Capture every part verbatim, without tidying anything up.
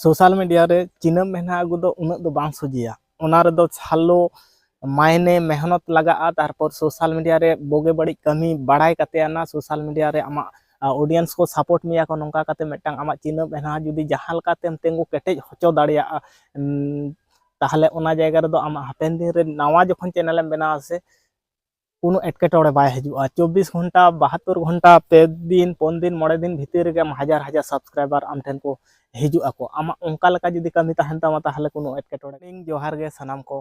Social media ᱨᱮ ᱪᱤᱱᱟᱹᱯ ᱢᱮᱱᱟᱜ ᱟᱹᱜᱩ ᱫᱚ ᱩᱱᱟᱹᱜ ᱫᱚ ᱵᱟᱝ ᱥᱚᱡᱷᱮᱭᱟ᱾ ᱚᱱᱟ ᱨᱮᱫᱚ ᱥᱟᱞᱳ ᱢᱟᱭᱱᱮ ᱢᱮᱦᱱᱚᱛ ᱞᱟᱜᱟᱜᱼᱟ᱾ ᱛᱟᱨᱯᱚᱨ ᱥᱳᱥᱟᱞ ᱢᱤᱰᱤᱭᱟ ᱨᱮ ᱵᱳᱜᱮ ᱵᱟᱹᱲᱤᱡ ᱠᱟᱹᱢᱤ ᱵᱟᱲᱟᱭ ᱠᱟᱛᱮ ᱟᱱᱟ ᱥᱳᱥᱟᱞ ᱢᱤᱰᱤᱭᱟ ᱨᱮ ᱟᱢᱟᱜ ᱚᱰᱤᱭᱮᱱᱥ ᱠᱚ ᱥᱟᱯᱳᱨᱴ ᱢᱮᱭᱟ ᱠᱚ, ᱱᱚᱝᱠᱟ ᱠᱟᱛᱮ ᱢᱤᱫᱴᱟᱝ ᱟᱢᱟᱜ ᱪᱤᱱᱟᱹᱯ ᱢᱮᱱᱟᱜᱼᱟ᱾ ᱡᱩᱫᱤ ᱡᱟᱦᱟᱸ ᱞᱮᱠᱟᱛᱮᱢ ᱛᱤᱸᱜᱩ ᱠᱮᱴᱮᱡ ᱦᱚᱪᱚ ᱫᱟᱲᱮᱭᱟᱜᱼᱟ, ᱩᱢ, ᱛᱟᱦᱚᱞᱮ ᱚᱱᱟ ᱡᱟᱭᱜᱟ ᱨᱮᱫᱚ ᱟᱢᱟᱜ ᱦᱟᱯᱮᱱ ᱫᱤᱱ ᱨᱮ ᱱᱟᱣᱟ ᱡᱚᱠᱷᱚᱱ ᱪᱮᱱᱮᱞᱮᱢ ᱵᱮᱱᱟᱣᱟ ᱥᱮ, ᱠᱳᱱᱳ ᱮᱴᱠᱮᱴᱚᱬᱮ ᱵᱟᱭ ᱦᱤᱡᱩᱜᱼᱟ᱾ ᱪᱚᱵᱵᱤᱥ ᱜᱷᱚᱱᱴᱟ, ᱵᱟᱦᱟᱛᱛᱳᱨ ᱜᱷᱚᱱᱴᱟ, ᱯᱮ ᱫᱤᱱ, ᱯᱩᱱ ᱫᱤᱱ, ᱢᱚᱬᱮ ᱫᱤᱱ ᱵᱷᱤᱛᱤᱨ ᱨᱮᱜᱮ ᱟᱢ ᱦᱟᱡᱟᱨ ᱦᱟᱡᱟᱨ ᱥᱟᱵᱥᱠᱨᱟᱭᱵᱟᱨ ᱟᱢ ᱴᱷᱮᱱ ᱠᱚ ᱦᱤᱡᱩᱜ ᱟᱠᱚ᱾ ᱟᱢᱟᱜ ᱚᱱᱠᱟ ᱞᱮᱠᱟ ᱡᱩᱫᱤ ᱠᱟᱹᱢᱤ ᱛᱟᱦᱮᱱ ᱛᱟᱢᱟ, ᱛᱟᱦᱚᱞᱮ ᱠᱳᱱᱳ ᱮᱴᱠᱮᱴᱚᱬᱮ᱾ ᱤᱧ ᱡᱚᱦᱟᱨ ᱜᱮ ᱥᱟᱱᱟᱢ ᱠᱚ᱾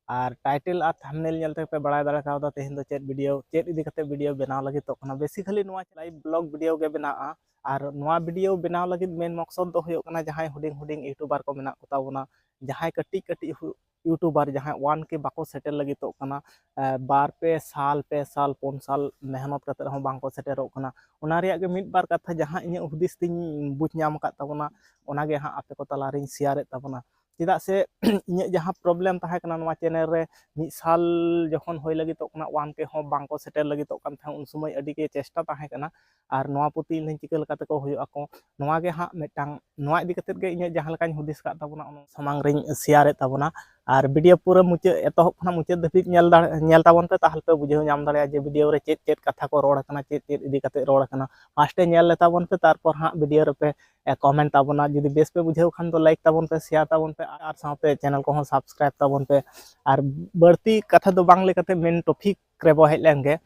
ᱟᱨ ᱴᱟᱭᱴᱮᱞ ᱟᱨ ᱛᱷᱟᱢᱵᱱᱮᱞ ᱧᱮᱞ ᱛᱮᱯᱮ ᱵᱟᱲᱟᱭ ᱫᱟᱲᱮ ᱠᱟᱣᱫᱟ ᱛᱮᱦᱮᱧ ᱫᱚ ᱪᱮᱫ ᱵᱷᱤᱰᱤᱭᱳ, ᱪᱮᱫ ᱤᱫᱤ ᱠᱟᱛᱮ ᱵᱷᱤᱰᱤᱭᱳ ᱵᱮᱱᱟᱣ ᱞᱟᱹᱜᱤᱫᱚᱜ ᱠᱟᱱᱟ᱾ ᱵᱮᱥᱤᱠᱟᱞᱤ ᱱᱚᱣᱟ ᱞᱟᱭᱤᱵᱷ ᱵᱞᱚᱜ ᱵᱷᱤᱰᱤᱭᱳ ᱜᱮ ᱵᱮᱱᱟᱜᱼᱟ᱾ ᱟᱨ ᱱᱚᱣᱟ ᱵᱷᱤᱰᱤᱭᱳ ᱵᱮᱱᱟᱣ ᱞᱟᱹᱜᱤᱫ ᱢᱮᱱ ᱢᱚᱠᱥᱚᱫ ᱫᱚ ᱦᱩᱭᱩᱜ ᱠᱟᱱᱟ, ᱡᱟᱦᱟᱸᱭ ᱦᱩᱰᱤᱧ ᱦᱩᱰᱤᱧ ᱤᱭᱩᱴᱩᱵᱟᱨ ᱠᱚ ᱢᱮᱱᱟᱜ ᱠᱚ ᱛᱟᱵᱚᱱᱟ, ᱡᱟᱦᱟᱸᱭ ᱠᱟᱹᱴᱤᱡ ᱠᱟᱹᱴᱤᱡ ᱦᱩ-, ᱤᱭᱩᱴᱩᱵᱟᱨ ᱡᱟᱦᱟᱸᱭ ᱳᱣᱟᱱ ᱠᱮ ᱵᱟᱠᱚ ᱥᱮᱴᱮᱨ ᱞᱟᱹᱜᱤᱫᱚᱜ ᱠᱟᱱᱟ, ᱮ, ᱵᱟᱨ ᱯᱮ ᱥᱟᱞ, ᱯᱮ ᱥᱟᱞ, ᱯᱩᱱ ᱥᱟᱞ ᱢᱮᱦᱱᱚᱛ ᱠᱟᱛᱮ ᱨᱮᱦᱚᱸ ᱵᱟᱝᱠᱚ ᱥᱮᱴᱮᱨᱚᱜ ᱠᱟᱱᱟ᱾ ᱚᱱᱟ ᱨᱮᱭᱟᱜ ᱜᱮ ᱢᱤᱫ ᱵᱟᱨ ᱠᱟᱛᱷᱟ ᱡᱟᱦᱟᱸ ᱤᱧᱟᱹᱜ ᱦᱩᱫᱤᱥ ᱛᱤᱧ ᱵᱩᱡᱽ ᱧᱟᱢ ᱟᱠᱟᱫ ᱛᱟᱵᱚᱱᱟ, ᱚᱱᱟᱜᱮ ᱦᱟᱸᱜ ᱟᱯᱮ ᱠᱚ ᱛᱟᱞᱟᱨᱤᱧ ᱥᱮᱭᱟᱨᱮᱫ ᱛᱟᱵᱚᱱᱟ᱾ ᱪᱮᱫᱟᱜ ᱥᱮ ᱤᱧᱟᱹᱜ ᱡᱟᱦᱟᱸ ᱯᱨᱚᱵᱞᱮᱢ ᱛᱟᱦᱮᱸ ᱠᱟᱱᱟ ᱱᱚᱣᱟ ᱪᱮᱱᱮᱞ ᱨᱮ, ᱢᱤᱫ ᱥᱟᱞ ᱡᱚᱠᱷᱚᱱ ᱦᱩᱭ ᱞᱟᱹᱜᱤᱫᱚᱜ ᱠᱟᱱᱟ, ᱳᱣᱟᱱ ᱠᱮ ᱦᱚᱸ ᱵᱟᱝᱠᱚ ᱥᱮᱴᱮᱨ ᱞᱟᱹᱜᱤᱫᱚᱜ ᱠᱟᱱ ᱛᱟᱦᱮᱸᱫ, ᱩᱱ ᱥᱚᱢᱚᱭ ᱟᱹᱰᱤ ᱜᱮ ᱪᱮᱥᱴᱟ ᱛᱟᱦᱮᱸ ᱠᱟᱱᱟ᱾ ᱟᱨ ᱱᱚᱣᱟ ᱯᱨᱚᱛᱤ ᱤᱧ ᱪᱤᱠᱟᱹ ᱞᱮᱠᱟ ᱛᱮᱠᱚ ᱦᱩᱭᱩᱜ ᱟᱠᱚ, ᱱᱚᱣᱟ ᱜᱮ ᱦᱟᱸᱜ ᱢᱤᱫᱴᱟᱝ, ᱱᱚᱣᱟ ᱤᱫᱤ ᱠᱟᱛᱮᱫ ᱜᱮ ᱤᱧᱟᱹᱜ ᱡᱟᱦᱟᱸ ᱞᱮᱠᱟᱧ ᱦᱩᱫᱤᱥ ᱟᱠᱟᱫ ᱛᱟᱵᱚᱱᱟ, ᱚᱱᱟ ᱥᱟᱢᱟᱝ ᱨᱤᱧ ᱥᱮᱭᱟᱨᱮᱫ ᱛᱟᱵᱚᱱᱟ᱾ ᱟᱨ ᱵᱷᱤᱰᱤᱭᱳ ᱯᱩᱨᱟᱹ ᱢᱩᱪᱟᱹᱫ, ᱮᱛᱚᱦᱚᱵ ᱠᱷᱚᱱᱟᱜ ᱢᱩᱪᱟᱹᱫ ᱫᱷᱟᱹᱵᱤᱡ ᱧᱮᱞ ᱫᱟᱲᱮ-, ᱧᱮᱞ ᱛᱟᱵᱚᱱ ᱯᱮ, ᱛᱟᱦᱚᱞᱮ ᱯᱮ ᱵᱩᱡᱷᱟᱹᱣ ᱧᱟᱢ ᱫᱟᱲᱮᱭᱟᱜᱼᱟ ᱡᱮ ᱵᱷᱤᱰᱤᱭᱳ ᱨᱮ ᱪᱮᱫ ᱪᱮᱫ ᱠᱟᱛᱷᱟ ᱠᱚ ᱨᱚᱲ ᱟᱠᱟᱱᱟ, ᱪᱮᱫ ᱪᱮᱫ ᱤᱫᱤ ᱠᱟᱛᱮᱫ ᱨᱚᱲ ᱟᱠᱟᱱᱟ᱾ ᱯᱷᱟᱥᱴᱮ ᱧᱮᱞ ᱞᱮ ᱛᱟᱵᱚᱱ ᱯᱮ, ᱛᱟᱨᱯᱚᱨ ᱦᱟᱸᱜ ᱵᱷᱤᱰᱤᱭᱳ ᱨᱮᱯᱮ, ᱮ, ᱠᱚᱢᱮᱱᱴ ᱛᱟᱵᱚᱱᱟ᱾ ᱡᱩᱫᱤ ᱵᱮᱥ ᱯᱮ ᱵᱩᱡᱷᱟᱹᱣ ᱠᱷᱟᱱ ᱫᱚ ᱞᱟᱭᱤᱠ ᱛᱟᱵᱚᱱ ᱯᱮ, ᱥᱮᱭᱟᱨ ᱛᱟᱵᱚᱱ ᱯᱮ, ᱟᱨ ᱥᱟᱶᱛᱮ ᱪᱮᱱᱮᱞ ᱠᱚᱦᱚᱸ ᱥᱟᱵᱥᱠᱨᱟᱭᱤᱵ ᱛᱟᱵᱚᱱ ᱯᱮ᱾ ᱟᱨ ᱵᱟᱹᱲᱛᱤ ᱠᱟᱛᱷᱟ ᱫᱚ ᱵᱟᱝ ᱞᱟᱹᱭ ᱠᱟᱛᱮ ᱢᱮᱱ ᱴᱚᱯᱤᱠ ᱨᱮᱵᱚ ᱦᱮᱡ ᱞᱮᱱ ᱜᱮ,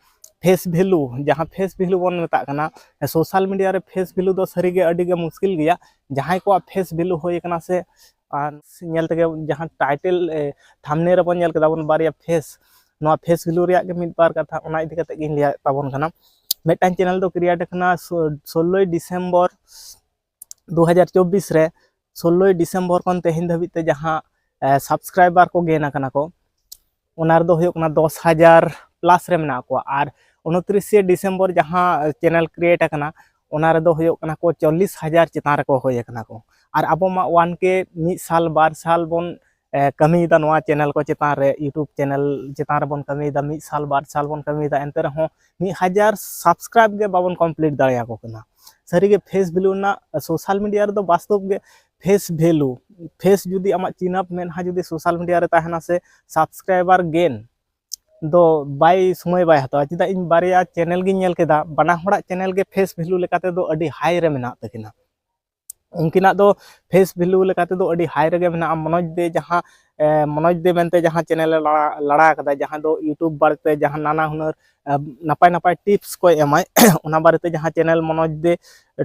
ᱯᱷᱮᱥ ᱵᱷᱮᱞᱩ, ᱡᱟᱦᱟᱸ ᱯᱷᱮᱥ ᱵᱷᱮᱞᱩ ᱵᱚᱱ ᱢᱮᱛᱟᱜ ᱠᱟᱱᱟ, ᱥᱳᱥᱟᱞ ᱢᱤᱰᱤᱭᱟ ᱨᱮ ᱯᱷᱮᱥ ᱵᱷᱮᱞᱩ ᱫᱚ ᱥᱟᱹᱨᱤᱜᱮ ᱟᱹᱰᱤ ᱜᱮ ᱢᱩᱥᱠᱤᱞ ᱜᱮᱭᱟ᱾ ᱡᱟᱦᱟᱸᱭ ᱠᱚᱣᱟᱜ ᱯᱷᱮᱥ ᱵᱷᱮᱞᱩ ᱦᱩᱭ ᱟᱠᱟᱱᱟ ᱥᱮ, ᱟᱨ ᱧᱮᱞ ᱛᱮᱜᱮ ᱡᱟᱦᱟᱸ ᱴᱟᱭᱴᱮᱞ, ᱮ, ᱛᱷᱟᱢᱵᱱᱮᱞ ᱨᱮᱵᱚᱱ ᱧᱮᱞ ᱠᱮᱫᱟ ᱵᱚᱱ ᱵᱟᱨᱭᱟ ᱯᱷᱮᱥ, ᱱᱚᱣᱟ ᱯᱷᱮᱥ ᱵᱷᱮᱞᱩ ᱨᱮᱭᱟᱜ ᱜᱮ ᱢᱤᱫ ᱵᱟᱨ ᱠᱟᱛᱷᱟ ᱚᱱᱟ ᱤᱫᱤ ᱠᱟᱛᱮ ᱜᱤᱧ ᱞᱟᱹᱭ ᱛᱟᱵᱚᱱ ᱠᱟᱱᱟ᱾ ᱢᱤᱫᱴᱟᱝ ᱪᱮᱱᱮᱞ ᱫᱚ ᱠᱨᱤᱭᱮᱴ ᱟᱠᱟᱱᱟ ᱥᱳ-, ᱥᱳᱞᱞᱳᱭ ᱰᱤᱥᱮᱢᱵᱚᱨ ᱫᱩ ᱦᱟᱡᱟᱨ ᱪᱚᱵᱵᱤᱥ ᱨᱮ, ᱥᱳᱞᱞᱳᱭ ᱰᱤᱥᱮᱢᱵᱚᱨ ᱠᱷᱚᱱ ᱛᱮᱦᱮᱧ ᱫᱷᱟᱹᱵᱤᱡ ᱛᱮ ᱡᱟᱦᱟᱸ, ᱮ, ᱥᱟᱵᱥᱠᱨᱟᱭᱵᱟᱨ ᱠᱚ ᱜᱮᱱ ᱟᱠᱟᱱᱟ ᱠᱚ, ᱚᱱᱟ ᱨᱮᱫᱚ ᱦᱩᱭᱩᱜ ᱠᱟᱱᱟ ᱫᱚᱥ ᱦᱟᱡᱟᱨ ᱯᱞᱟᱥ ᱨᱮ ᱢᱮᱱᱟᱜ ᱠᱚᱣᱟ᱾ ᱟᱨ ᱩᱱᱛᱨᱤᱥᱮ ᱰᱤᱥᱮᱢᱵᱚᱨ ᱡᱟᱦᱟᱸ ᱪᱮᱱᱮᱞ ᱠᱨᱤᱭᱮᱴ ᱟᱠᱟᱱᱟ, ᱚᱱᱟ ᱨᱮᱫᱚ ᱦᱩᱭᱩᱜ ᱠᱟᱱᱟ ᱠᱚ ᱪᱚᱞᱞᱤᱥ ᱦᱟᱡᱟᱨ ᱪᱮᱛᱟᱱ ᱨᱮᱠᱚ ᱦᱩᱭ ᱟᱠᱟᱱᱟ ᱠᱚ᱾ ᱟᱨ ᱟᱵᱚ ᱢᱟ ᱳᱣᱟᱱ ᱠᱮ ᱢᱤᱫ ᱥᱟᱞ ᱵᱟᱨ ᱥᱟᱞ ᱵᱚᱱ, ᱮ, ᱠᱟᱹᱢᱤᱭᱮᱫᱟ ᱱᱚᱣᱟ ᱪᱮᱱᱮᱞ ᱠᱚ ᱪᱮᱛᱟᱱ ᱨᱮ, ᱤᱭᱩᱴᱩᱵᱽ ᱪᱮᱱᱮᱞ ᱪᱮᱛᱟᱱ ᱨᱮᱵᱚᱱ ᱠᱟᱹᱢᱤᱭᱮᱫᱟ, ᱢᱤᱫ ᱥᱟᱞ ᱵᱟᱨ ᱥᱟᱞ ᱵᱚᱱ ᱠᱟᱹᱢᱤᱭᱮᱫᱟ, ᱮᱱᱛᱮ ᱨᱮᱦᱚᱸ ᱢᱤᱫ ᱦᱟᱡᱟᱨ ᱥᱟᱵᱥᱠᱨᱟᱭᱤᱵ ᱜᱮ ᱵᱟᱵᱚᱱ ᱠᱚᱢᱯᱞᱤᱴ ᱫᱟᱲᱮᱭᱟᱠᱚ ᱠᱟᱱᱟ᱾ ᱥᱟᱹᱨᱤᱜᱮ ᱯᱷᱮᱥ ᱵᱷᱮᱞᱩ ᱨᱮᱱᱟᱜ, ᱥᱳᱥᱟᱞ ᱢᱤᱰᱤᱭᱟ ᱨᱮᱫᱚ ᱵᱟᱥᱛᱚᱵ ᱜᱮ ᱯᱷᱮᱥ ᱵᱷᱮᱞᱩ, ᱯᱷᱮᱥ ᱡᱩᱫᱤ ᱟᱢᱟᱜ ᱪᱤᱱᱦᱟᱹᱯ ᱢᱮᱫᱦᱟ ᱡᱩᱫᱤ ᱥᱳᱥᱟᱞ ᱢᱤᱰᱤᱭᱟ ᱨᱮ ᱛᱟᱦᱮᱱᱟ ᱥᱮ, ᱥᱟᱵᱥᱠᱨᱟᱭᱵᱟᱨ ᱜᱮᱱ ᱫᱚ ᱵᱟᱭ ᱥᱚᱢᱚᱭ ᱵᱟᱭ ᱦᱟᱛᱟᱣᱟ᱾ ᱪᱮᱫᱟᱜ, ᱤᱧ ᱵᱟᱨᱭᱟ ᱪᱮᱱᱮᱞ ᱜᱤᱧ ᱧᱮᱞ ᱠᱮᱫᱟ, ᱵᱟᱱᱟ ᱦᱚᱲᱟᱜ ᱪᱮᱱᱮᱞ ᱜᱮ ᱯᱷᱮᱥ ᱵᱷᱮᱞᱩ ᱞᱮᱠᱟᱛᱮ ᱫᱚ ᱟᱹᱰᱤ ᱦᱟᱭ ᱨᱮ ᱢᱮᱱᱟᱜ ᱛᱟᱹᱠᱤᱱᱟ᱾ ᱩᱱᱠᱤᱱᱟᱜ ᱫᱚ ᱯᱷᱮᱥ ᱵᱷᱮᱞᱩ ᱞᱮᱠᱟᱛᱮ ᱫᱚ ᱟᱹᱰᱤ ᱦᱟᱭ ᱨᱮᱜᱮ ᱢᱮᱱᱟᱜᱼᱟ᱾ ᱢᱚᱱᱳᱡᱽ ᱫᱮ ᱡᱟᱦᱟᱸ, ᱮ, ᱢᱚᱱᱳᱡᱽ ᱫᱮ ᱢᱮᱱᱛᱮ ᱡᱟᱦᱟᱸ ᱪᱮᱱᱮᱞ ᱮ ᱞᱟᱲᱟ, ᱞᱟᱲᱟ ᱟᱠᱟᱫᱟ, ᱡᱟᱦᱟᱸ ᱫᱚ YouTube ᱵᱟᱨᱮᱛᱮ ᱡᱟᱦᱟᱸ ᱱᱟᱱᱟ ᱦᱩᱱᱟᱹᱨ, ᱮ, ᱱᱟᱯᱟᱭ ᱱᱟᱯᱟᱭ ᱴᱤᱯᱥ ᱠᱚᱭ ᱮᱢᱟᱭ, ᱚᱱᱟ ᱵᱟᱨᱮᱛᱮ ᱡᱟᱦᱟᱸ ᱪᱮᱱᱮᱞ ᱢᱚᱱᱳᱡᱽ ᱫᱮ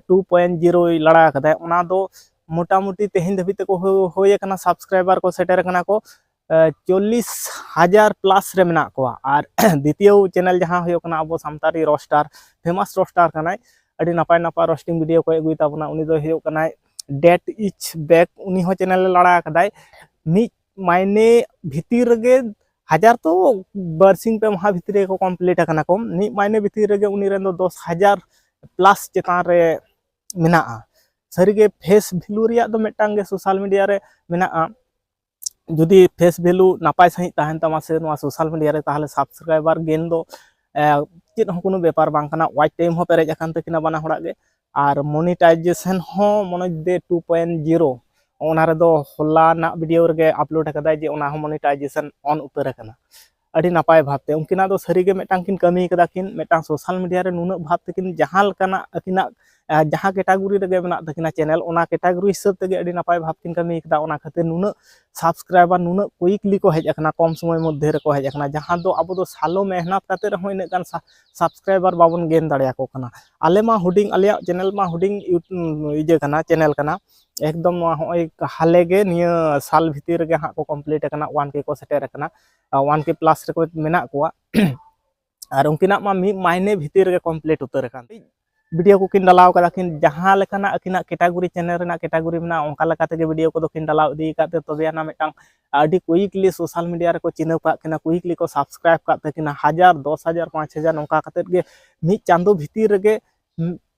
ᱴᱩ ᱯᱚᱭᱮᱱᱴ ᱡᱤᱨᱳᱭ ᱞᱟᱲᱟ ᱟᱠᱟᱫᱟᱭ, ᱚᱱᱟ ᱫᱚ ᱢᱚᱴᱟᱢᱩᱴᱤ ᱛᱮᱦᱮᱧ ᱫᱷᱟᱹᱵᱤᱡ ᱛᱮᱠᱚ ᱦᱩ-, ᱦᱩᱭ ᱟᱠᱟᱱᱟ, ᱥᱟᱵᱥᱠᱨᱟᱭᱵᱟᱨ ᱠᱚ ᱥᱮᱴᱮᱨ ᱟᱠᱟᱱᱟ ᱠᱚ, ᱮ, ᱪᱚᱞᱞᱤᱥ ᱦᱟᱡᱟᱨ ᱯᱞᱟᱥ ᱨᱮ ᱢᱮᱱᱟᱜ ᱠᱚᱣᱟ᱾ ᱟᱨ ᱫᱤᱛᱤᱭᱚ ᱪᱮᱱᱮᱞ ᱡᱟᱦᱟᱸ ᱦᱩᱭᱩᱜ ᱠᱟᱱᱟ ᱟᱵᱚ ᱥᱟᱱᱛᱟᱲᱤ ᱨᱳᱥᱴᱟᱨ, ᱯᱷᱮᱢᱟᱥ ᱨᱳᱥᱴᱟᱨ ᱠᱟᱱᱟᱭ, ᱟᱹᱰᱤ ᱱᱟᱯᱟᱭ ᱱᱟᱯᱟᱭ ᱨᱳᱥᱴᱤᱝ ᱵᱷᱤᱰᱤᱭᱳ ᱠᱚᱭ ᱟᱹᱜᱩᱭ ᱛᱟᱵᱚᱱᱟ᱾ ᱩᱱᱤ ᱫᱚᱭ ᱦᱩᱭᱩᱜ ᱠᱟᱱᱟᱭ ᱰᱮᱴ ᱤᱪ ᱵᱮᱠ, ᱩᱱᱤ ᱦᱚᱸ ᱪᱮᱱᱮᱞ ᱮ ᱞᱟᱲᱟ ᱟᱠᱟᱫᱟᱭ᱾ ᱢᱤᱫ ᱢᱟᱭᱱᱮ ᱵᱷᱤᱛᱤᱨ ᱨᱮᱜᱮ ᱦᱟᱡᱟᱨ ᱛᱚ ᱵᱟᱨᱥᱤᱧ ᱯᱮ ᱢᱟᱦᱟ ᱵᱷᱤᱛᱤᱨ ᱨᱮᱜᱮ ᱠᱚ ᱠᱚᱢᱯᱞᱤᱴ ᱟᱠᱟᱱᱟ ᱠᱚ᱾ ᱢᱤᱫ ᱢᱟᱭᱱᱮ ᱵᱷᱤᱛᱤᱨ ᱨᱮᱜᱮ ᱩᱱᱤ ᱨᱮᱱ ᱫᱚ ᱫᱚᱥ ᱦᱟᱡᱟᱨ ᱯᱞᱟᱥ ᱪᱮᱛᱟᱱ ᱨᱮ ᱢᱮᱱᱟᱜᱼᱟ᱾ ᱥᱟᱹᱨᱤᱜᱮ ᱯᱷᱮᱥ ᱵᱷᱮᱞᱩ ᱨᱮᱭᱟᱜ ᱫᱚ ᱢᱤᱫᱴᱟᱝ ᱜᱮ ᱥᱳᱥᱟᱞ ᱢᱤᱰᱤᱭᱟ ᱨᱮ ᱢᱮᱱᱟᱜᱼᱟ᱾ ᱡᱩᱫᱤ ᱯᱷᱮᱥ ᱵᱷᱮᱞᱩ ᱱᱟᱯᱟᱭ ᱥᱟᱺᱦᱤᱡ ᱛᱟᱦᱮᱱ ᱛᱟᱢᱟ ᱥᱮ ᱱᱚᱣᱟ ᱥᱳᱥᱟᱞ ᱢᱤᱰᱤᱭᱟ ᱨᱮ, ᱛᱟᱦᱚᱞᱮ ᱥᱟᱵᱥᱠᱨᱟᱭᱵᱟᱨ ᱜᱮᱱ ᱫᱚ, ᱮ, ᱪᱮᱫ ᱦᱚᱸ ᱠᱳᱱᱳ ᱵᱮᱯᱟᱨ ᱵᱟᱝ ᱠᱟᱱᱟ᱾ ᱣᱟᱪ ᱴᱟᱭᱤᱢ ᱦᱚᱸ ᱯᱮᱨᱮᱡ ᱟᱠᱟᱱ ᱛᱟᱹᱠᱤᱱᱟ ᱵᱟᱱᱟ ᱦᱚᱲᱟᱜ ᱜᱮ᱾ ᱟᱨ ᱢᱚᱱᱤᱴᱟᱭᱡᱮᱥᱚᱱ ᱦᱚᱸ ᱢᱚᱱᱳᱡᱽ ᱫᱮ ᱴᱩ ᱯᱚᱭᱮᱱᱴ ᱡᱤᱨᱳ, ᱚᱱᱟ ᱨᱮᱫᱚ ᱦᱚᱞᱟ ᱨᱮᱱᱟᱜ ᱵᱷᱤᱰᱤᱭᱳ ᱨᱮᱜᱮ ᱟᱯᱞᱳᱰ ᱟᱠᱟᱫᱟᱭ ᱡᱮ ᱚᱱᱟ ᱦᱚᱸ ᱢᱚᱱᱤᱴᱟᱭᱡᱮᱥᱚᱱ ᱚᱱ ᱩᱛᱟᱹᱨ ᱟᱠᱟᱱᱟ᱾ ᱟᱹᱰᱤ ᱱᱟᱯᱟᱭ ᱵᱷᱟᱵᱽᱛᱮ ᱩᱱᱠᱤᱱᱟᱜ ᱫᱚ ᱥᱟᱹᱨᱤᱜᱮ ᱢᱤᱫᱴᱟᱝ ᱠᱤᱱ ᱠᱟᱹᱢᱤ ᱠᱟᱫᱟ ᱠᱤᱱ, ᱢᱤᱫᱴᱟᱝ ᱥᱳᱥᱟᱞ ᱢᱤᱰᱤᱭᱟ ᱨᱮ ᱱᱩᱱᱟᱹᱜ ᱵᱷᱟᱵᱽ ᱛᱮᱠᱤᱱ ᱡᱟᱦᱟᱸ ᱞᱮᱠᱟᱱᱟᱜ ᱟᱹᱠᱤᱱᱟᱜ, ᱮ, ᱡᱟᱦᱟᱸ ᱠᱮᱴᱟᱜᱚᱨᱤ ᱨᱮᱜᱮ ᱢᱮᱱᱟᱜ ᱛᱟᱹᱠᱤᱱᱟ ᱪᱮᱱᱮᱞ, ᱚᱱᱟ ᱠᱮᱴᱟᱜᱚᱨᱤ ᱦᱤᱥᱟᱹᱵ ᱛᱮᱜᱮ ᱟᱹᱰᱤ ᱱᱟᱯᱟᱭ ᱵᱷᱟᱵᱽ ᱠᱤᱱ ᱠᱟᱹᱢᱤ ᱠᱟᱫᱟ᱾ ᱚᱱᱟ ᱠᱷᱟᱹᱛᱤᱨ ᱱᱩᱱᱟᱹᱜ ᱥᱟᱵᱥᱠᱨᱟᱭᱵᱟᱨ ᱱᱩᱱᱟᱹᱜ ᱠᱩᱭᱤᱠᱞᱤ ᱠᱚ ᱦᱮᱡ ᱟᱠᱟᱱᱟ, ᱠᱚᱢ ᱥᱚᱢᱚᱭ ᱢᱚᱫᱽᱫᱷᱮ ᱨᱮᱠᱚ ᱦᱮᱡ ᱟᱠᱟᱱᱟ, ᱡᱟᱦᱟᱸ ᱫᱚ ᱟᱵᱚ ᱫᱚ ᱥᱟᱞᱚ ᱢᱮᱦᱱᱟᱛ ᱠᱟᱛᱮ ᱨᱮᱦᱚᱸ ᱤᱱᱟᱹᱜ ᱜᱟᱱ ᱥᱟ-, ᱥᱟᱵᱥᱠᱨᱟᱭᱵᱟᱨ ᱵᱟᱵᱚᱱ ᱜᱮᱱ ᱫᱟᱲᱮᱭᱟᱠᱚ ᱠᱟᱱᱟ᱾ ᱟᱞᱮ ᱢᱟ ᱦᱩᱰᱤᱧ, ᱟᱞᱮᱭᱟᱜ ᱪᱮᱱᱮᱞ ᱢᱟ ᱦᱩᱰᱤᱧ ᱤᱭᱩ-, ᱤᱭᱟᱹ ᱠᱟᱱᱟ, ᱪᱮᱱᱮᱞ ᱠᱟᱱᱟ᱾ ᱮᱠᱫᱚᱢ ᱱᱚᱣᱟ ᱦᱚᱸᱜᱼᱚᱭ ᱦᱟᱞᱮ ᱜᱮ ᱱᱤᱭᱟᱹ ᱥᱟᱞ ᱵᱷᱤᱛᱤᱨ ᱨᱮᱜᱮ ᱦᱟᱸᱜ ᱠᱚ ᱠᱚᱢᱯᱞᱤᱴ ᱟᱠᱟᱱᱟ, ᱚᱣᱟᱱ ᱠᱮ ᱠᱚ ᱥᱮᱴᱮᱨ ᱟᱠᱟᱱᱟ, ᱚᱣᱟᱱ ᱠᱮ ᱯᱞᱟᱥ ᱨᱮᱠᱚ ᱢᱮᱱᱟᱜ ᱠᱚᱣᱟ᱾ ᱟᱨ ᱩᱱᱠᱤᱱᱟᱜ ᱢᱟ ᱢᱤᱫ ᱢᱟᱭᱱᱮ ᱵᱷᱤᱛᱤᱨ ᱨᱮᱜᱮ ᱠᱚᱢᱯᱞᱤᱴ ᱩᱛᱟᱹᱨ ᱟᱠᱟᱱ᱾ ᱵᱷᱤᱰᱤᱭᱳ ᱠᱚᱠᱤᱱ ᱰᱟᱞᱟᱣ ᱠᱟᱫᱟ ᱠᱤᱱ, ᱡᱟᱦᱟᱸ ᱞᱮᱠᱟᱱᱟᱜ ᱟᱹᱠᱤᱱᱟᱜ ᱠᱮᱴᱟᱜᱚᱨᱤ, ᱪᱮᱱᱮᱞ ᱨᱮᱱᱟᱜ ᱠᱮᱴᱟᱜᱚᱨᱤ ᱢᱮᱱᱟᱜᱼᱟ, ᱚᱱᱠᱟ ᱞᱮᱠᱟ ᱛᱮᱜᱮ ᱵᱷᱤᱰᱤᱭᱳ ᱠᱚᱫᱚ ᱠᱤᱱ ᱰᱟᱞᱟᱣ ᱤᱫᱤ ᱟᱠᱟᱫ ᱛᱮ, ᱛᱚᱵᱮ ᱟᱱᱟ ᱢᱤᱫᱴᱟᱝ ᱟᱹᱰᱤ ᱠᱩᱭᱤᱠᱞᱤ ᱥᱳᱥᱟᱞ ᱢᱤᱰᱤᱭᱟ ᱨᱮᱠᱚ ᱪᱤᱱᱦᱟᱹᱯ ᱠᱟᱜ ᱠᱤᱱᱟ, ᱠᱩᱭᱤᱠᱞᱤ ᱠᱚ ᱥᱟᱵᱥᱠᱨᱟᱭᱤᱵ ᱠᱟᱜ ᱛᱟᱹᱠᱤᱱᱟ, ᱦᱟᱡᱟᱨ, ᱫᱚᱥ ᱦᱟᱡᱟᱨ, ᱯᱟᱸᱪ ᱦᱟᱡᱟᱨ, ᱱᱚᱝᱠᱟ ᱠᱟᱛᱮᱫ ᱜᱮ ᱢᱤᱫ ᱪᱟᱸᱫᱳ ᱵᱷᱤᱛᱤᱨ ᱨᱮᱜᱮ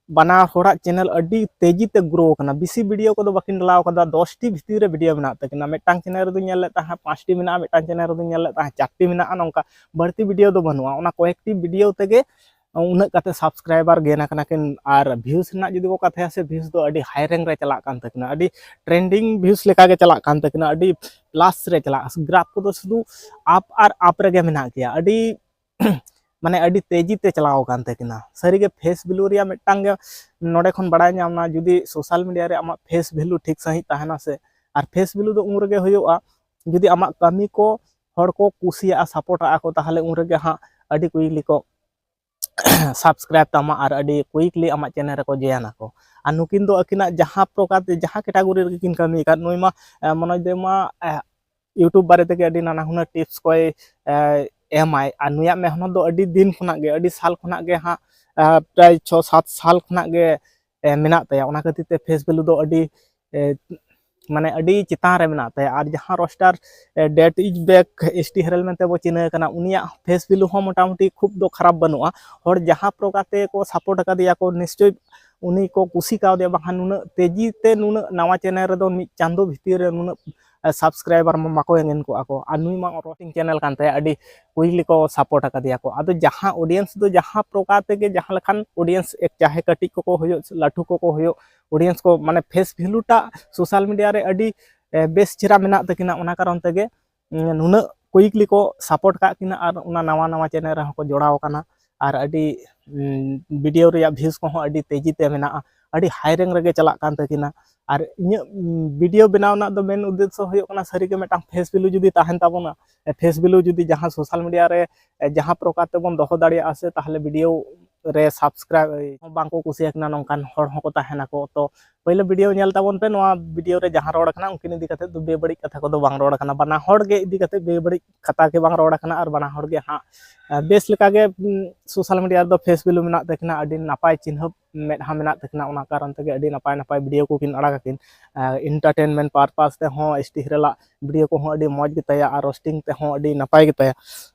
ᱵᱟᱱᱟ ᱦᱚᱲᱟᱜ ᱪᱮᱱᱮᱞ ᱟᱹᱰᱤ ᱛᱮᱡᱤ ᱛᱮ ᱜᱨᱳ ᱟᱠᱟᱱᱟ᱾ ᱵᱮᱥᱤ ᱵᱷᱤᱰᱤᱭᱳ ᱠᱚᱫᱚ ᱵᱟᱹᱠᱤᱱ ᱰᱟᱞᱟᱣ ᱠᱟᱫᱟ, ᱫᱚᱥ ᱴᱤ ᱵᱷᱤᱛᱤᱨ ᱨᱮ ᱵᱷᱤᱰᱤᱭᱳ ᱢᱮᱱᱟᱜ ᱛᱟᱹᱠᱤᱱᱟ᱾ ᱢᱤᱫᱴᱟᱝ ᱪᱮᱱᱮᱞ ᱨᱮᱫᱚᱧ ᱧᱮᱞ ᱞᱮᱫ ᱛᱟᱦᱮᱸᱫ ᱯᱟᱸᱪ ᱴᱤ ᱢᱮᱱᱟᱜᱼᱟ, ᱢᱤᱫᱴᱟᱝ ᱪᱮᱱᱮᱞ ᱨᱮᱫᱚᱧ ᱧᱮᱞ ᱞᱮᱫ ᱛᱟᱦᱮᱸᱫ ᱪᱟᱨ ᱴᱤ ᱢᱮᱱᱟᱜᱼᱟ᱾ ᱱᱚᱝᱠᱟ ᱵᱟᱹᱲᱛᱤ ᱵᱷᱤᱰᱤᱭᱳ ᱫᱚ ᱵᱟᱹᱱᱩᱜᱼᱟ᱾ ᱚᱱᱟ ᱠᱚᱭᱮᱠᱴᱤ ᱵᱷᱤᱰᱤᱭᱳ ᱛᱮᱜᱮ ᱩᱱᱟᱹᱜ ᱠᱟᱛᱮ subscriber gain ᱟᱠᱟᱱᱟ ᱠᱤᱱ, ᱟᱨ views ᱨᱮᱱᱟᱜ ᱡᱩᱫᱤ ᱠᱚ ᱠᱟᱛᱷᱟᱭᱟ ᱥᱮ, views ᱫᱚ ᱟᱹᱰᱤ high rank ᱨᱮ ᱪᱟᱞᱟᱜ ᱠᱟᱱ ᱛᱟᱹᱠᱤᱱᱟ, ᱟᱹᱰᱤ trending views ᱞᱮᱠᱟ ᱜᱮ ᱪᱟᱞᱟᱜ ᱠᱟᱱ ᱛᱟᱹᱠᱤᱱᱟ, ᱟᱹᱰᱤ plus ᱨᱮ ᱪᱟᱞᱟᱜᱼᱟ᱾ Graph ᱠᱚᱫᱚ ᱥᱩᱫᱷᱩ up ᱟᱨ up ᱨᱮᱜᱮ ᱢᱮᱱᱟᱜ ᱜᱮᱭᱟ, ᱟᱹᱰᱤ ᱢᱟᱱᱮ ᱟᱹᱰᱤ ᱛᱮᱡᱤ ᱛᱮ ᱪᱟᱞᱟᱣ ᱟᱠᱟᱱ ᱛᱟᱹᱠᱤᱱᱟ᱾ ᱥᱟᱹᱨᱤᱜᱮ face value ᱨᱮᱭᱟᱜ ᱢᱤᱫᱴᱟᱝ ᱜᱮ ᱱᱚᱰᱮ ᱠᱷᱚᱱ ᱵᱟᱲᱟᱭ ᱧᱟᱢ ᱮᱱᱟ, ᱡᱩᱫᱤ social media ᱨᱮ ᱟᱢᱟᱜ face value ᱴᱷᱤᱠ ᱥᱟᱺᱦᱤᱡ ᱛᱟᱦᱮᱱᱟ ᱥᱮ, ᱟᱨ face value ᱫᱚ ᱩᱱ ᱨᱮᱜᱮ ᱦᱩᱭᱩᱜᱼᱟ ᱡᱩᱫᱤ ᱟᱢᱟᱜ ᱠᱟᱹᱢᱤ ᱠᱚ ᱦᱚᱲ ᱠᱚ ᱠᱩᱥᱤᱭᱟᱜᱼᱟ, support ᱟᱜᱼᱟ ᱠᱚ, ᱛᱟᱦᱚᱞᱮ ᱩᱱ ᱨᱮᱜᱮ ᱦᱟᱸᱜ ᱟᱹᱰᱤ quickly ᱠᱚ subscribe ᱛᱟᱢᱟ ᱟᱨ ᱟᱹᱰᱤ quickly ᱟᱢᱟᱜ channel ᱨᱮᱠᱚ join ᱟᱠᱚ᱾ ᱟᱨ ᱱᱩᱠᱤᱱ ᱫᱚ ᱟᱹᱠᱤᱱᱟᱜ ᱡᱟᱦᱟᱸ ᱯᱨᱚᱠᱟᱨ ᱛᱮ ᱡᱟᱦᱟᱸ category ᱨᱮᱜᱮ ᱠᱤᱱ ᱠᱟᱹᱢᱤ ᱟᱠᱟᱫ, ᱱᱩᱭ ᱢᱟ, ᱮ, ᱢᱚᱱᱳᱡᱽ ᱫᱮᱣ ᱢᱟ, ᱮ, YouTube ᱵᱟᱨᱮ ᱛᱮᱜᱮ ᱟᱹᱰᱤ ᱱᱟᱱᱟ ᱦᱩᱱᱟᱹᱨ tips ᱠᱚᱭ, ᱮ, ᱮᱢᱟᱭ᱾ ᱟᱨ ᱱᱩᱭᱟᱜ ᱢᱮᱦᱱᱚᱛ ᱫᱚ ᱟᱹᱰᱤ ᱫᱤᱱ ᱠᱷᱚᱱᱟᱜ ᱜᱮ, ᱟᱹᱰᱤ ᱥᱟᱞ ᱠᱷᱚᱱᱟᱜ ᱜᱮ ᱦᱟᱸᱜ, ᱮ, ᱯᱨᱟᱭ ᱪᱷᱚ ᱥᱟᱛ ᱥᱟᱞ ᱠᱷᱚᱱᱟᱜ ᱜᱮ, ᱮ, ᱢᱮᱱᱟᱜ ᱛᱟᱭᱟ᱾ ᱚᱱᱟ ᱠᱷᱟᱹᱛᱤᱨ ᱛᱮ face value ᱫᱚ ᱟᱹᱰᱤ, ᱮ, ᱢᱟᱱᱮ ᱟᱹᱰᱤ ᱪᱮᱛᱟᱱ ᱨᱮ ᱢᱮᱱᱟᱜ ᱛᱟᱭᱟ᱾ ᱟᱨ ᱡᱟᱦᱟᱸ roaster, ᱮ, Date Is Back, S T ᱦᱮᱨᱮᱞ ᱢᱮᱱᱛᱮ ᱵᱚ ᱪᱤᱱᱦᱟᱹ ᱠᱟᱱᱟ, ᱩᱱᱤᱭᱟᱜ face value ᱦᱚᱸ ᱢᱚᱴᱟᱢᱩᱴᱤ ᱠᱷᱩᱵ ᱫᱚ ᱠᱷᱟᱨᱟᱯ ᱵᱟᱹᱱᱩᱜᱼᱟ᱾ ᱦᱚᱲ ᱡᱟᱦᱟᱸ ᱯᱨᱚᱠᱟᱨ ᱛᱮᱠᱚ support ᱟᱠᱟᱫᱮᱭᱟ ᱠᱚ, ᱱᱤᱥᱪᱳᱭ ᱩᱱᱤ ᱠᱚ ᱠᱩᱥᱤ ᱠᱟᱣᱫᱮᱭᱟ, ᱵᱟᱝᱠᱷᱟᱱ ᱱᱩᱱᱟᱹᱜ ᱛᱮᱡᱤ ᱛᱮ ᱱᱩᱱᱟᱹᱜ ᱱᱟᱣᱟ channel ᱨᱮᱫᱚ ᱢᱤᱫ ᱪᱟᱸᱫᱳ ᱵᱷᱤᱛᱤᱨ ᱨᱮ ᱱᱩᱱᱟᱹᱜ, ᱮ, subscriber ᱢᱟ ᱵᱟᱠᱚ ᱮᱢᱮᱱ ᱠᱚᱜᱼᱟ ᱠᱚ᱾ ᱟᱨ ᱱᱩᱭ ᱢᱟ roasting channel ᱠᱟᱱ ᱛᱟᱭᱟ, ᱟᱹᱰᱤ quickly ᱠᱚ support ᱟᱠᱟᱫᱮᱭᱟ ᱠᱚ᱾ ᱟᱫᱚ ᱡᱟᱦᱟᱸ audience ᱫᱚ ᱡᱟᱦᱟᱸ ᱯᱨᱚᱠᱟᱨ ᱛᱮᱜᱮ ᱡᱟᱦᱟᱸ ᱞᱮᱠᱟᱱ audience, ᱮᱠ ᱪᱟᱦᱮ ᱠᱟᱹᱴᱤᱡ ᱠᱚᱠᱚ ᱦᱩᱭᱩᱜ, ᱞᱟᱹᱴᱩ ᱠᱚᱠᱚ ᱦᱩᱭᱩᱜ, audience ᱠᱚ ᱢᱟᱱᱮ face value ᱴᱟᱜ social media ᱨᱮ ᱟᱹᱰᱤ, ᱮ, ᱵᱮᱥ ᱪᱮᱦᱨᱟ ᱢᱮᱱᱟᱜ ᱛᱟᱹᱠᱤᱱᱟ, ᱚᱱᱟ ᱠᱟᱨᱚᱱ ᱛᱮᱜᱮ, ᱩᱸ, ᱱᱩᱱᱟᱹᱜ quickly ᱠᱚ support ᱠᱟᱜ ᱠᱤᱱᱟ ᱟᱨ ᱚᱱᱟ ᱱᱟᱣᱟ ᱱᱟᱣᱟ channel ᱨᱮᱦᱚᱸ ᱠᱚ ᱡᱚᱲᱟᱣ ᱟᱠᱟᱱᱟ᱾ ᱟᱨ ᱟᱹᱰᱤ, ᱩᱸ, video ᱨᱮᱭᱟᱜ views ᱠᱚᱦᱚᱸ ᱟᱹᱰᱤ ᱛᱮᱡᱤ ᱛᱮ ᱢᱮᱱᱟᱜᱼᱟ, ᱟᱹᱰᱤ high rank ᱨᱮᱜᱮ ᱪᱟᱞᱟᱜ ᱠᱟᱱ ᱛᱟᱹᱠᱤᱱᱟ᱾ ᱟᱨ ᱤᱧᱟᱹᱜ, ᱩᱸ, video ᱵᱮᱱᱟᱣ ᱨᱮᱱᱟᱜ ᱫᱚ main ᱩᱫᱽᱫᱮᱥᱥᱚ ᱦᱩᱭᱩᱜ ᱠᱟᱱᱟ, ᱥᱟᱹᱨᱤᱜᱮ ᱢᱤᱫᱴᱟᱝ face value ᱡᱩᱫᱤ ᱛᱟᱦᱮᱱ ᱛᱟᱵᱚᱱᱟ, ᱮ, face value ᱡᱩᱫᱤ ᱡᱟᱦᱟᱸ social media ᱨᱮ, ᱮ, ᱡᱟᱦᱟᱸ ᱯᱨᱚᱠᱟᱨ ᱛᱮᱵᱚᱱ ᱫᱚᱦᱚ ᱫᱟᱲᱮᱭᱟᱜᱼᱟ ᱥᱮ, ᱛᱟᱦᱚᱞᱮ video ᱨᱮ subscribe ᱦᱚᱸ ᱵᱟᱝ ᱠᱚ ᱠᱩᱥᱤᱭᱟᱠᱤᱱᱟ, ᱱᱚᱝᱠᱟᱱ ᱦᱚᱲ ᱦᱚᱸᱠᱚ ᱛᱟᱦᱮᱱᱟᱠᱚ᱾ ᱛᱚ ᱯᱳᱭᱞᱳ video ᱧᱮᱞ ᱛᱟᱵᱚᱱ ᱯᱮ, ᱱᱚᱣᱟ video ᱨᱮ ᱡᱟᱦᱟᱸ ᱨᱚᱲ ᱠᱟᱱᱟ ᱩᱱᱠᱤᱱ ᱤᱫᱤ ᱠᱟᱛᱮ ᱫᱚ ᱵᱮᱵᱟᱹᱲᱤᱡ ᱠᱟᱛᱷᱟ ᱠᱚᱫᱚ ᱵᱟᱝ ᱨᱚᱲ ᱠᱟᱱᱟ, ᱵᱟᱱᱟ ᱦᱚᱲ ᱜᱮ ᱤᱫᱤ ᱠᱟᱛᱮ ᱵᱮᱵᱟᱹᱲᱤᱡ ᱠᱟᱛᱷᱟ ᱜᱮ ᱵᱟᱝ ᱨᱚᱲ ᱠᱟᱱᱟ, ᱟᱨ ᱵᱟᱱᱟ ᱦᱚᱲ ᱜᱮ ᱦᱟᱸᱜ, ᱮ, ᱵᱮᱥ ᱞᱮᱠᱟ ᱜᱮ, ᱩᱸ, social media ᱨᱮᱫᱚ face value ᱢᱮᱱᱟᱜ ᱛᱟᱹᱠᱤᱱᱟ, ᱟᱹᱰᱤ ᱱᱟᱯᱟᱭ ᱪᱤᱱᱦᱟᱹ ᱢᱮᱫᱦᱟ ᱢᱮᱱᱟᱜ ᱛᱟᱹᱠᱤᱱᱟ, ᱚᱱᱟ ᱠᱟᱨᱚᱱ ᱛᱮᱜᱮ ᱟᱹᱰᱤ ᱱᱟᱯᱟᱭ ᱱᱟᱯᱟᱭ video ᱠᱚᱠᱤᱱ ᱟᱲᱟᱜ ᱟᱹᱠᱤᱱ᱾ ᱮ, entertainment purpose ᱛᱮᱦᱚᱸ ᱮᱥ ᱴᱤ ᱦᱮᱨᱮᱞᱟᱜ video ᱠᱚᱦᱚᱸ ᱟᱹᱰᱤ ᱢᱚᱡᱽ ᱜᱮᱛᱟᱭᱟ ᱟᱨ roasting ᱛᱮᱦᱚᱸ ᱟᱹᱰᱤ ᱱᱟᱯᱟᱭ ᱜᱮᱛᱟᱭᱟ᱾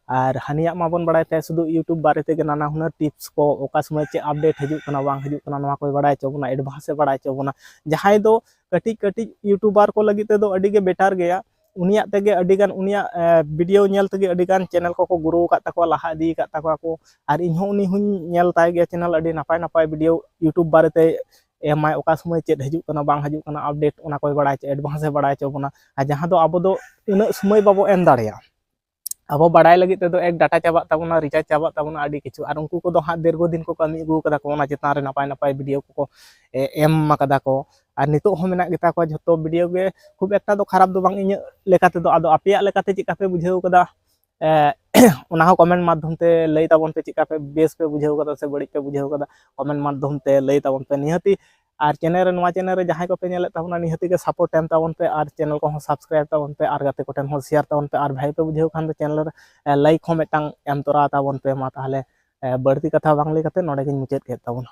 ᱟᱨ ᱦᱟᱹᱱᱤᱭᱟᱜ ᱢᱟᱵᱚᱱ ᱵᱟᱲᱟᱭ ᱛᱟᱭᱟ ᱥᱩᱫᱷᱩ YouTube ᱵᱟᱨᱮ ᱛᱮᱜᱮ ᱱᱟᱱᱟ ᱦᱩᱱᱟᱹᱨ tips ᱠᱚ, ᱚᱠᱟ ᱥᱚᱢᱚᱭ ᱪᱮᱫ update ᱦᱤᱡᱩᱜ ᱠᱟᱱᱟ ᱵᱟᱝ ᱦᱤᱡᱩᱜ ᱠᱟᱱᱟ, ᱱᱚᱣᱟ ᱠᱚᱭ ᱵᱟᱲᱟᱭ ᱦᱚᱪᱚ ᱵᱚᱱᱟ, advance ᱮ ᱵᱟᱲᱟᱭ ᱦᱚᱪᱚ ᱵᱚᱱᱟ᱾ ᱡᱟᱦᱟᱸᱭ ᱫᱚ ᱠᱟᱹᱴᱤᱡ ᱠᱟᱹᱴᱤᱡ YouTuber ᱠᱚ ᱞᱟᱹᱜᱤᱫ ᱛᱮᱫᱚ ᱟᱹᱰᱤ ᱜᱮ better ᱜᱮᱭᱟ, ᱩᱱᱤᱭᱟᱜ ᱛᱮᱜᱮ ᱟᱹᱰᱤᱜᱟᱱ, ᱩᱱᱤᱭᱟᱜ ᱵᱷᱤᱰᱤᱭᱳ ᱧᱮᱞ ᱛᱮᱜᱮ ᱟᱹᱰᱤᱜᱟᱱ ᱪᱮᱱᱮᱞ ᱠᱚᱠᱚ ᱜᱨᱳ ᱟᱠᱟᱫ ᱛᱟᱠᱚᱣᱟ, ᱞᱟᱦᱟ ᱤᱫᱤ ᱟᱠᱟᱫ ᱛᱟᱠᱚᱣᱟ ᱠᱚ᱾ ᱟᱨ ᱤᱧᱦᱚᱸ ᱩᱱᱤ ᱦᱚᱸᱧ ᱧᱮᱞ ᱛᱟᱭ ᱜᱮᱭᱟ ᱪᱮᱱᱮᱞ, ᱟᱹᱰᱤ ᱱᱟᱯᱟᱭ ᱱᱟᱯᱟᱭ ᱵᱷᱤᱰᱤᱭᱳ ᱭᱩᱴᱩᱵᱽ ᱵᱟᱨᱮᱛᱮ ᱮᱢᱟᱭ, ᱚᱠᱟ ᱥᱚᱢᱚᱭ ᱪᱮᱫ ᱦᱤᱡᱩᱜ ᱠᱟᱱᱟ ᱵᱟᱝ ᱦᱤᱡᱩᱜ ᱠᱟᱱᱟ ᱟᱯᱰᱮᱴ, ᱚᱱᱟ ᱠᱚᱭ ᱵᱟᱲᱟᱭ ᱦᱚᱪᱚ, ᱮᱰᱵᱷᱟᱱᱥ ᱮ ᱵᱟᱲᱟᱭ ᱦᱚᱪᱚ ᱵᱚᱱᱟ᱾ ᱟᱨ ᱡᱟᱦᱟᱸ ᱫᱚ ᱟᱵᱚ ᱫᱚ ᱩᱱᱟᱹᱜ ᱥᱚᱢᱚᱭ ᱵᱟᱵᱚ ᱮᱢ ᱫᱟᱲᱮᱭᱟᱜᱼᱟ᱾ ᱟᱵᱚ ᱵᱟᱲᱟᱭ ᱞᱟᱹᱜᱤᱫ ᱛᱮᱫᱚ ᱮᱠ ᱰᱟᱴᱟ ᱪᱟᱵᱟᱜ ᱛᱟᱵᱚᱱᱟ, ᱨᱤᱪᱟᱨᱡᱽ ᱪᱟᱵᱟᱜ ᱛᱟᱵᱚᱱᱟ, ᱟᱹᱰᱤ ᱠᱤᱪᱷᱩ᱾ ᱟᱨ ᱩᱱᱠᱩ ᱠᱚᱫᱚ ᱦᱟᱸᱜ ᱫᱤᱨᱜᱷᱚ ᱫᱤᱱ ᱠᱚ ᱠᱟᱹᱢᱤ ᱟᱹᱜᱩ ᱠᱟᱫᱟ ᱠᱚ, ᱚᱱᱟ ᱪᱮᱛᱟᱱ ᱨᱮ ᱱᱟᱯᱟᱭ ᱱᱟᱯᱟᱭ ᱵᱷᱤᱰᱤᱭᱳ ᱠᱚᱠᱚ ᱮ, ᱮᱢ ᱟᱠᱟᱫᱟ ᱠᱚ᱾ ᱟᱨ ᱱᱤᱛᱚᱜ ᱦᱚᱸ ᱢᱮᱱᱟᱜ ᱜᱮᱛᱟ ᱠᱚᱣᱟ, ᱡᱷᱚᱛᱚ ᱵᱷᱤᱰᱤᱭᱳ ᱜᱮ ᱠᱷᱩᱵ ᱮᱠᱴᱟ ᱫᱚ ᱠᱷᱟᱨᱟᱯ ᱫᱚ ᱵᱟᱝ ᱤᱧᱟᱹᱜ ᱞᱮᱠᱟ ᱛᱮᱫᱚ᱾ ᱟᱫᱚ ᱟᱯᱮᱭᱟᱜ ᱞᱮᱠᱟᱛᱮ ᱪᱮᱫ ᱞᱮᱠᱟ ᱯᱮ ᱵᱩᱡᱷᱟᱹᱣ ᱠᱟᱫᱟ, ᱮ, ᱚᱱᱟ ᱦᱚᱸ ᱠᱚᱢᱮᱱᱴ ᱢᱟᱫᱽᱫᱷᱚᱢ ᱛᱮ ᱞᱟᱹᱭ ᱛᱟᱵᱚᱱ ᱯᱮ, ᱪᱮᱫ ᱞᱮᱠᱟ ᱯᱮ, ᱵᱮᱥ ᱯᱮ ᱵᱩᱡᱷᱟᱹᱣ ᱠᱟᱫᱟ ᱥᱮ ᱵᱟᱹᱲᱤᱡ ᱯᱮ ᱵᱩᱡᱷᱟᱹᱣ ᱠᱟᱫᱟ, ᱠᱚᱢᱮᱱᱴ ᱢᱟᱫᱽᱫᱷᱚᱢ ᱛᱮ ᱞᱟᱹᱭ ᱛᱟᱵᱚᱱ ᱯᱮ᱾ ᱱᱤᱦᱟᱹᱛᱤ ᱟᱨ ᱪᱮᱱᱮᱞ ᱨᱮ, ᱱᱚᱣᱟ ᱪᱮᱱᱮᱞ ᱨᱮ ᱡᱟᱦᱟᱸᱭ ᱠᱚᱯᱮ ᱧᱮᱞᱮᱫ ᱛᱟᱵᱚᱱᱟ, ᱱᱤᱦᱟᱹᱛᱤ ᱜᱮ ᱥᱟᱯᱳᱨᱴ ᱮᱢ ᱛᱟᱵᱚᱱ ᱯᱮ ᱟᱨ ᱪᱮᱱᱮᱞ ᱠᱚᱦᱚᱸ ᱥᱟᱵᱥᱠᱨᱟᱭᱤᱵᱽ ᱛᱟᱵᱚᱱ ᱯᱮ ᱟᱨ ᱜᱟᱛᱮ ᱠᱚᱴᱷᱮᱱ ᱦᱚᱸ ᱥᱮᱭᱟᱨ ᱛᱟᱵᱚᱱ ᱯᱮ᱾ ᱟᱨ ᱵᱷᱟᱹᱜᱤ ᱯᱮ ᱵᱩᱡᱷᱟᱹᱣ ᱠᱷᱟᱱ ᱫᱚ ᱪᱮᱱᱮᱞ ᱨᱮ ᱞᱟᱭᱤᱠ ᱦᱚᱸ ᱢᱤᱫᱴᱟᱝ ᱮᱢ ᱛᱚᱨᱟ ᱛᱟᱵᱚᱱ ᱯᱮ᱾ ᱢᱟ ᱛᱟᱦᱚᱞᱮ ᱮ, ᱵᱟᱹᱲᱛᱤ ᱠᱟᱛᱷᱟ ᱵᱟᱝ ᱞᱟᱹᱭ ᱠᱟᱛᱮ ᱱᱚᱰᱮ ᱜᱤᱧ ᱢᱩᱪᱟᱹᱫ ᱠᱮᱫ ᱛᱟᱵᱚᱱᱟ᱾